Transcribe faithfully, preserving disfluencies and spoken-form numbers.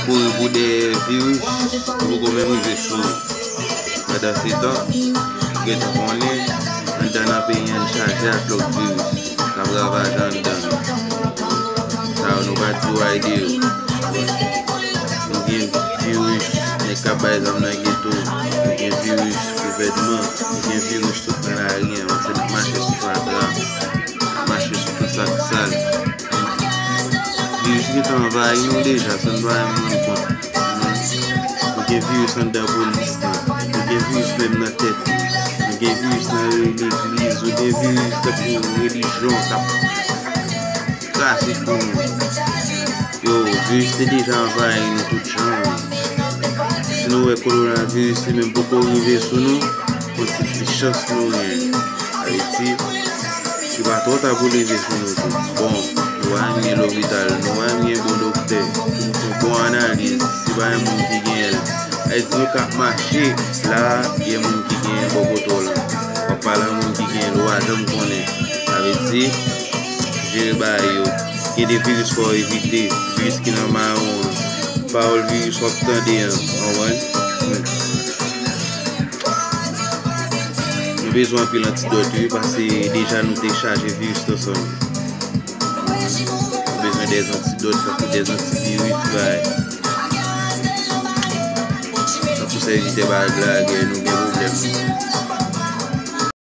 Kouri pou dèyè viris ki poko menm rive sou nou. Pandansetan, gentan konnen, anndan nan peyi a n chaje ak lòt viris k ap ravaje anndan nou. Sa yo nou pa di w ide yo. Nou gen viris nèg k ap bay zam nan geto, nou gen viris gouvènman, nou gen viris tout nan lari a, paske n ap mache sou fatra, n ap mache sou tout sa k sal. Viris gentan anvayi nou deja san n pa menm rann kont. Nou gen viris anndan polis lan, nou gen viris menm nan tèt nou, nou gen viris nan legliz, nou gen viris tankou relijyon k ap kraze pou nou. Yo, viris te deja anvayi nou tout jan. Si nou wè kowonaviris li menm poko rive sou nou, konn se ti chans nou genyen. Sa vle di, li pa twò ta pou rive sou nou tou. Bon, nou pa menm gen lopital, nou pa menm gen bon doktè ki pou fè bon analiz, si pa gen moun ki genyen l. Sa vle di nou k ap mache la, gen moun ki genyen bò kote w lan. W ap pale a moun ki genyen l, ou pa janm konnen. Sa vle di, jere bagay yo. Gen de viris fò w evite, viris ki nan mawon an. Pawòl viris w ap tande an, w konprann? Nou bezwen anpil antidòt wi, paske deja nou te chaje viris nan san nou. Nou bezwen dè antidòt, tankou dè antiviris, bagay. Tankou sèvitè bagay la, gen nou gen pwoblèm.